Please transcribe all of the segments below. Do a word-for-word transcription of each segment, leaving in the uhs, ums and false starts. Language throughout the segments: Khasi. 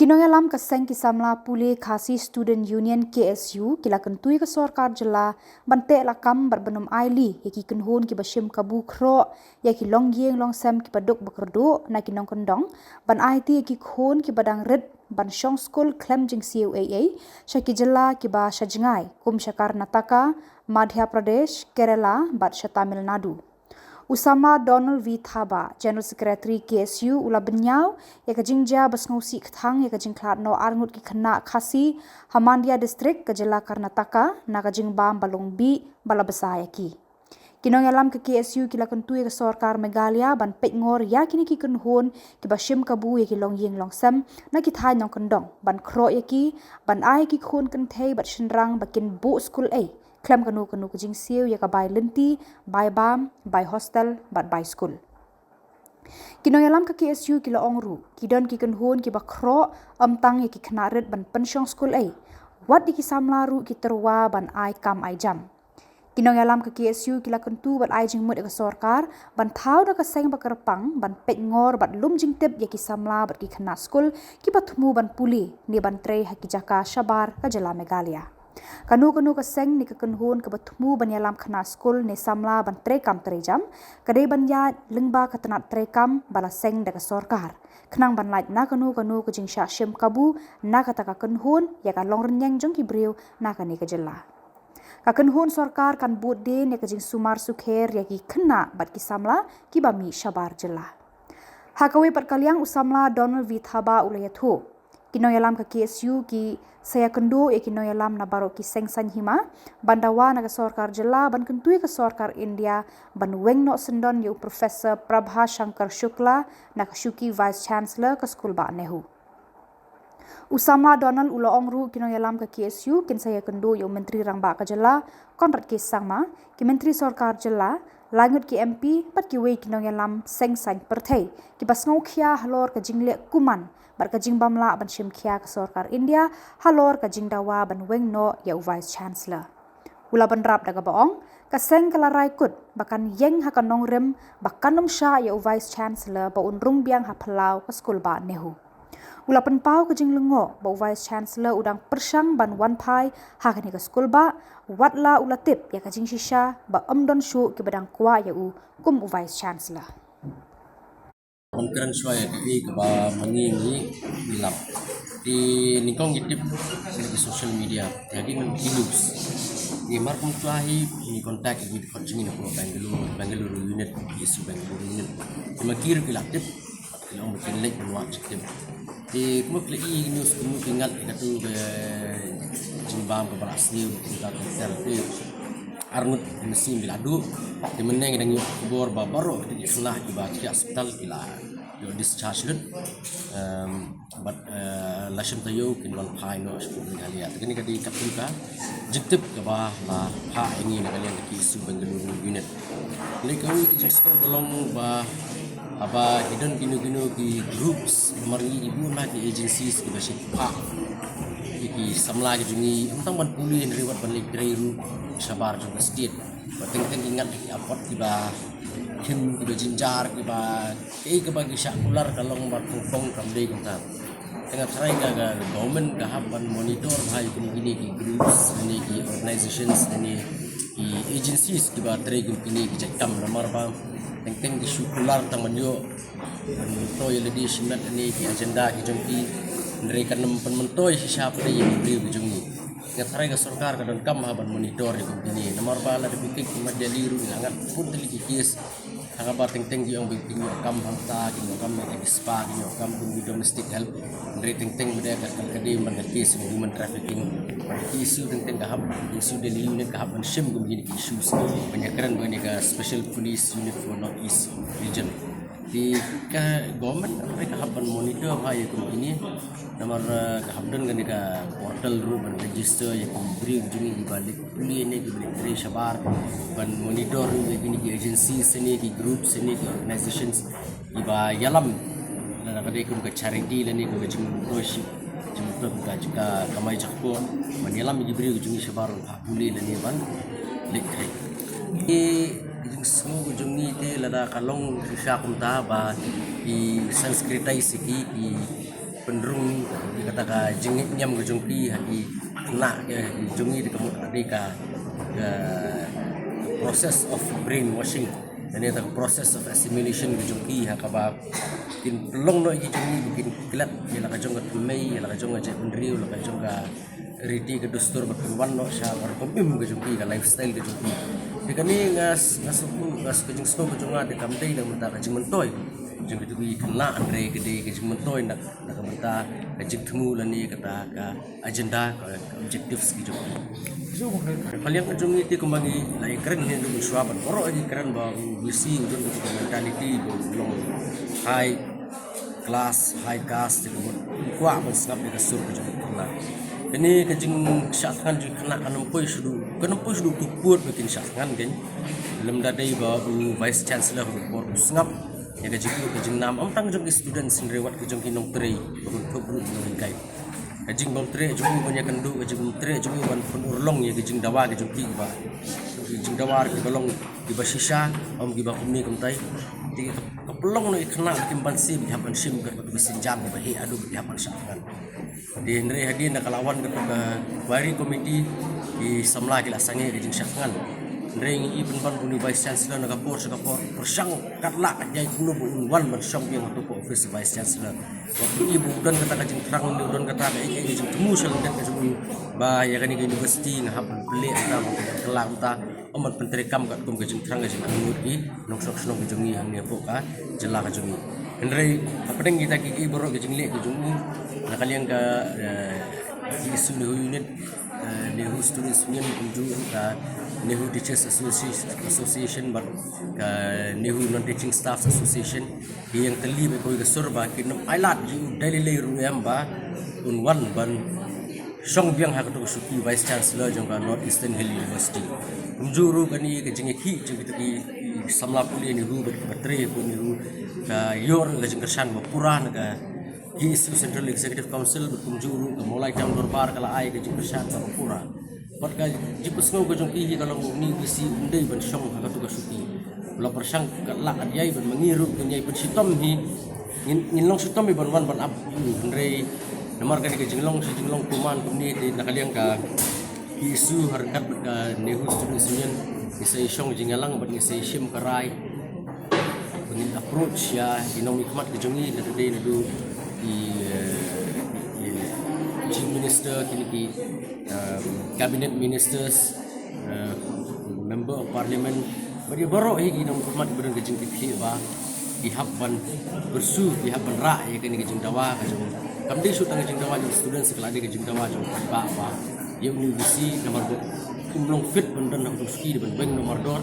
Ki nongïalam ka seng ki samla pule Khasi Student Union, K S U, ki la kyntu ïa ka sorkar jylla ban teh lakam bad ban ym ailad ïa ki kynhun kiba shim kabu khroh ïa ki longïing longsem kiba duk ba kyrduh na ki nongkyndong, ban aiti ïa ki khun kiba dang rit ban shong skul khlem jingsiew ei ei sha ki jylla kiba sha jngai, kum sha Karnataka, Madhya Pradesh, Kerala bad sha Tamil Nadu. U samla Donald V Thaba, General Secretary K S U, u la bynñiaw ïa ka jingjia ba sngewsih kthang ïa ka jingkhlad noh arngut ki khynnah Khasi ha Mandya District, ka jylla Karnataka, na ka jingbam ba long bih ba la bsa ïa ki. Ki nongïalam ka K S U ki la kyntu ïa ka sorkar Meghalaya ban peit ngor ïa kine ki kynhun kiba shim kabu ïa ki longïing longsem na ki thaiñ nongkyndong, ban khroh ïa ki, ban ai ïa ki khun kynthei bad shynrang ba kin buh skul ei khlem kano kano ka jingsiew ïa ka bai lynti, bai bam, bai hostel bad bai skul. Ki nongïalam ka K S U ki la ong ruh, ki don ki kynhun kiba khroh ym tang ïa ki khynnah rit ban pynshong skul ei, wat ïa ki samla ruh ki tyrwa ban ai kam ai jam. Ki nongïalam ka K S U ki la kyntu bad ai jingmut ïa ka sorkar ban thaw da ka seng ba kyrpang ban peit ngor bad lum jingtip ïa ki samla bad ki khynnah skul kiba thmu ban pule ne ban trei ha ki jaka shabar ka jylla Meghalaya. Kano kano ka seng ne ka kynhun kaba thmu ban ïalam khynnah skul ne samla ban trei kam trei jam, ka dei ban ïaid lyngba ka tnat trei kam ba la seng da ka sorkar, khnang ban lait na kano kano ka jingshah shim kabu na kata ka kynhun ïa ka longrynïeng jong ki briew na kane ka jylla. Ka kynhun sorkar kan bud dien ïa ka jingsumar sukher ïa ki khynnah bad ki samla kiba mih shabar jylla. Ha kawei pat ka liang, u samla Donald V Thaba u la ïathuh, ki nongïalam ka K S U ki sa ïakynduh ïa ki nongïalam na baroh ki seng saiñ hima ban dawa na ka sorkar jylla ban kyntu ïa ka sorkar India ban weng noh syndon ïa u Professor Prabha Shankar Shukla na ka shuki Vice Chancellor ka Skulbah NEHU. U samla Donald u la ong ruh, ki nongïalam ka K S U kin sa ïakynduh ïa u Myntri Rangbah ka jylla Conrad K Sangma, ki Myntri Sorkar Jylla, laingut ki M P bad kiwei ki nongïalam seng saiñ pyrthei kiba sngewkhia halor ka jingleh kuman bad ka jingbym lah ban shim khia ka sorkar India halor ka jingdawa ban weng noh ïa u Vice Chancellor. U la bynrap da kaba ong, ka seng ka la rai kut ba kan ïeng ha ka nongrim ba kan ym shah ïa u Vice Chancellor ba un rung biang ha phyllaw ka Skulbah NEHU. U la pynpaw ka jinglyngngoh ba u Vice Chancellor u dang pyrshang ban wan phai ha kane ka skulbah, wat la u la tip ïa ka jingshisha ba ym don shuh kiba dang kwah ïa u kum u Vice Chancellor. Ban kren shuwa ïa kaei kaba ma ngi ngi lap. Te nyngkong ngi tip na ki social media, te hadien ki news, te mar kumta hi ngi contact ïa ki dkhot jong ngi na Bangalore, Bangalore unit, K S U Bangalore unit. Te ma ki ruh ki la tip, ki la ong ba kin leit ban wad sha ktien. Te kumno ki la ïohi news, kumno ki ngat ïa katu ka jingbam kaba la sniew, kumta kumta. Te arngut ki mynsiem ki la duh. Te mynne ngi dang ïoh khubor ba baroh ki khynnah kiba thiah hospital ki la ïoh discharge lut. Em, bad, eh, la shim taïew kin wan phai noh sha Meghalaya. Te kane ka dei katkum ka jingtip kaba la phah ïa ngi na ka liang ka K S U Bangalore unit. Lei kawei ka jingsngew ka long ba haba ki don kino kino ki groups, namar ngi i bun na ki agencies kiba shim phah ïa ki samla ki jong ngi, ym tang ban pule hynrei wat ban leit trei ruh shabar jong ka state. Ba teng teng ki ngat ki apot kiba khim, kiba jynjar, kiba, kaei kaba ki shah kular ka long ba pynpong kam dei kumta. Te nga tharai ka, ka government ka hap ban monitor bha ïa kum kine ki groups, kine ki organizations, kine ki agencies kiba trei kum kine ki jait kam, namar ba teng teng ki shu kular tang ban ïoh, ban myntoi ïa lade shimet, kine ki agenda ki jong ki, hynrei kan ym pynmyntoi shisha pat ïa ki briew ki jong ngi. Nga tharai ka sorkar ka donkam ha ban monitor ïa kum kine, namar ba lada phi kit kumba Delhi ruh nga ngat bun tylli ki case. Haba teng teng ki ong ba kin ïoh kam hangta, kin ïoh kam na ka ISPA, kin ïoh kam kum ki domestic help. Hynrei teng teng ba dei ka, ka, ka dei man ka case human trafficking. Ka issue teng teng ka hap, ka issue Delhi unit ka hap ban shim kum kine ki issues. Ban ïakren bad kane ka Special Police Unit for North East Region. Te ka government ka hap ban monitor bha ïa kum kine. Namar, eh, ka hap don kane ka portal ruh ban register ïa ki briew jong ngi kiba leit pule ne kiba leit trei shabar, ban monitor ruh ïa kine ki agencies ne ki groups ne ki organizations kiba ïalam, lada ka dei kum ka charity lane kum ka jingmyntoi ship, jingmyntoi kum ka jingkamai jakpoh, ban ïalam ïa ki briew jong ngi shabar ban phah pule lane ban leit trei. Ki jingsngew jong ngi te lada ka long shisha kumta ba ki sensitise ïa ki, ki pynrung ïa kata ka jingngeit niam ka jong ki ha ki khynnah ka jong ngi, te ka mut ka dei ka, ka process of brainwashing. Lane kata ka process of assimilation ka jong ki, ha kaba kin pynlong noh ïa ki jong ngi ba kin klet ïa la ka jong ka thymmei, ïa la ka jong ka jaitbynriew, la ka jong ka riti ka dustur, ba kin wan noh sha ka rukom im ka jong ki, ka lifestyle ka jong ki. Te kane nga s-, nga sngewthuh, nga s-, ka jingsngew ka jong nga te kam dei na ka bynta ka jingmyntoi jong kito ki khynnah, hynrei ka dei ka jingmyntoi na, na ka bynta ka jingthmu lane kata ka agenda, ka, ka objectives ki jong ki. Ka liang ka jong ngi te kumba ngi la ïakren hangne mynshuwa, bad baroh ngi kren ba u VC u don ka mentality ba u long high class, high caste, te ka mut u kwah ban sngap ïa ka sur ka jong u khynnah. Kane ka jingshah thngan jong u khynnah kan ym poi shuh, kan ym poi shuh tu pud ba kin shah thngan kein. Lymda dei ba u Vice Chancellor ha ka por u sngap ïa ka jingïoh ka jingnam, ym tang jong ki students hynrei wat ka jong ki nongtrei, ba kynthup ruh ki nonghikai. Ka jingbym treh jong u ban ïakynduh, ka jingbym treh jong u ban pynurlong ïa ka jingdawa ka jong ki ba, ka jingdawa kiba long kiba shisha, ym kiba kumne kumtai. Te ka, ka pynlong noh ïa ki khynnah ba kim banse ba ki hap ban shim ka, ka, ka sienjam kaba heh haduh ba ki hap ban shah thngan. Te hynrei hadien ba ka la wan kata ka inquiry committee, ki samla ki la sangeh ka jingshah thngan. Hynrei ngi i pynban ba une u Vice Chancellor na ka por sha ka por pyrshang katba lah katba ïai kumno ba un wan ban shong biang hato ka office Vice Chancellor. Bad ngi i ba u don kata ka jingthrang, u don kata ka, ka, ka jingthmu sha lyndet ka jong u ba ïa kane ka university nga hap ban pynleh mynta, ban pynkylla mynta, ym ban pyntreikam katkum ka jingthrang ka jingangnud ki nongshong shnong ki jong ngi hangne hapoh ka jylla ka jong ngi. Hynrei hapdeng kita ki, ki baroh ki jingleh ki jong u, na ka liang ka, eh, KSU NEHU unit, eh, NEHU Students Union, kumjuh ka NEHU Teachers Associ-, Association bad ka NEHU Non Teaching Staffs Association, ki ïeng tylli bad kawei ka sur ba kin ym ailad ïa u dei lei lei ruh em ba un wan ban shong biang ha kato ka shuki Vice Chancellor jong ka North Eastern Hill University. Kumjuh ruh kane ka jingïakhih jong kita ki, ki samla pule NEHU bad kiba trei hapoh NEHU, ka ïoh ruh ka jingkyrshan ba pura na ka KSU Central Executive Council, bad kumjuh ruh ka Mawlai Town Dorbar ka la ai ka jingkyrshan ba pura. Bad ka jingpynsngew ka jong ki hi ka long ba une u VC um dei ban shong ha kato ka shuki. La pyrshang katba lah katba ïai ban ma ngi ruh ngin ïai pynshitom hi. Ngin, ngin long shitom hi ban wan ban ap ïa u, hynrei namar kane ka jinglong shi jinglong kumne kumne te na ka liang ka KSU ha ryngkat bad ka NEHU Students Union ngi sa ïashong jingïalang bad ngi sa ïashim ka rai. Ngin approach ïa ki nongmihkhmat ki jong ngi, lada dei naduh ki, eh, ki Chief Minister, kine ki, um, Cabinet Ministers, eh, Member of Parliament, bad ïa baroh hi ki nongmihkhmat ba don ka jingkitkhlieh ba ki hap ban pursue, ki hap ban rah ïa kane ka jingdawa ka jong, kam dei shuh tang ka jingdawa jong students, ka la dei ka jingdawa jong paidbah ba ïa une u VC namar ba um long fit ban don ha kato ka shuki da ban beng da u mardor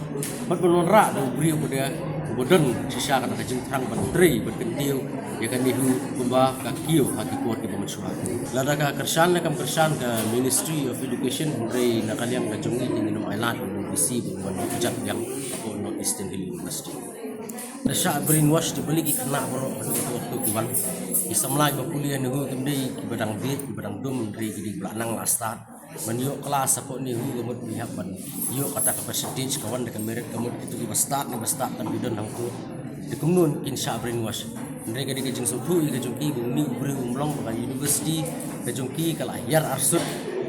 bad ban wanrah da u briew uba don, uba don shisha kata ka jingthrang ban trei ban kyntiew ïa ka NEHU kumba ka kiew ha ki por kiba mynshuwa. Lada ka kyrshan ne kam kyrshan ka Ministry of Education, hynrei na ka liang ka jong ngi ngin ym ailad ïa une u VC ba un wan ban kjat biang hapoh North Eastern Hill University. Da shah brainwash te balei ki khynnah baroh haduh kato kato ki wan. Ki samla kiba pule ha NEHU kim dei kiba dang bieit kiba dang dum, hynrei ki dei kiba la nang la stad ban ïoh klas hapoh NEHU, ka mut ngi hap ban ïoh kata ka percentage ka wan da ka merit, ka mut kito kiba stad ne ba stad tam ki don hangto. Te kumno kin shah brainwash. Hynrei ka dei ka jingsngewthuh ïa ka jong ki ba une u briew um long ba ka university ka jong ki ka la hiar arsut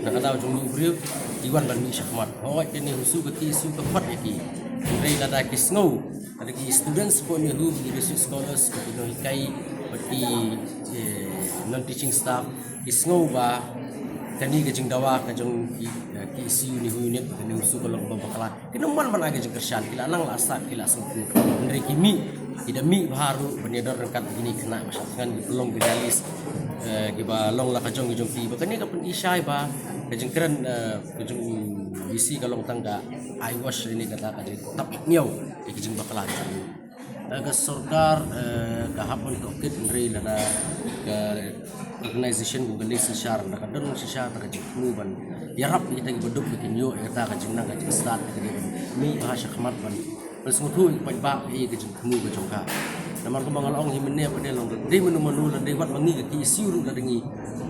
na ka daw jong une u briew, ki wan ban mih shakhmat. Hooid ka NEHUSU ka KSU ka khot ïa ki. Hynrei lada ki sngew, lada ki students hapoh NEHU, ki research scholars, ki nonghikai bad ki, eh, non teaching staff, ki sngew ba kane ka jingdawa ka jong ki, eh, KSU NEHU unit, ka NEHUSU ka long kaba bakla, kin ym wan ban ai ka jingkyrshan, ki la nang la stad, ki la sngewthuh. Hynrei ki mih, ki da mih bha ruh ban ïadon ryngkat bad kine ki khynnah ba shah thngan, kiba long ki dalis, eh, kiba long la ka jong ki jong ki. Ba kane ka pyni shai ba ka jingkren, eh, ka jong u VC ka long tang ka eyewash, ne kata ka jingtap miaw ïa ka jingbakla jong u. Eh, ka sorkar, eh, ka hap ban tohkit, hynrei lada ka organization kum ka lei synshar, lada ka don synshar kata ka jingthmu ban ïarap ïa kita kiba duk ba kin ïoh ïa kata ka jingnang ka jingstad, ka jingmih bha shakhmat ban, ban sngewthuh ïa ki paidbah ïa ka jingthmu ka jong ka. Namar kumba nga la ong hi mynne pat, ne long dei mano mano, lada dei wat ma ngi ka KSU ruh, lada ngi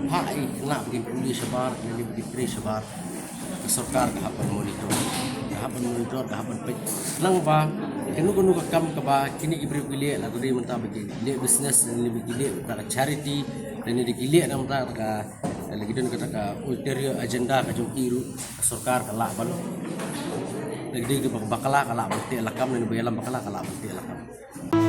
phah ïa ki khynnah ba kin pule shabar, lane ba kin trei shabar, ka sorkar ka hap ban monitor, ka hap ban monitor, ka hap ban peit. Nang ba kano kano ka kam kaba kine ki briew ki leh, la ka dei mynta ba ki leh business, lane ba ki leh mynta ka charity, Lane da ki leh namar ka, lada ki don kata ka ulterior agenda ka jong ki ruh, ka sorkar ka lah ban, lada ki dei kiba bakla ka lah ban teh lakam, lane ba ïalam bakla ka lah ban teh lakam.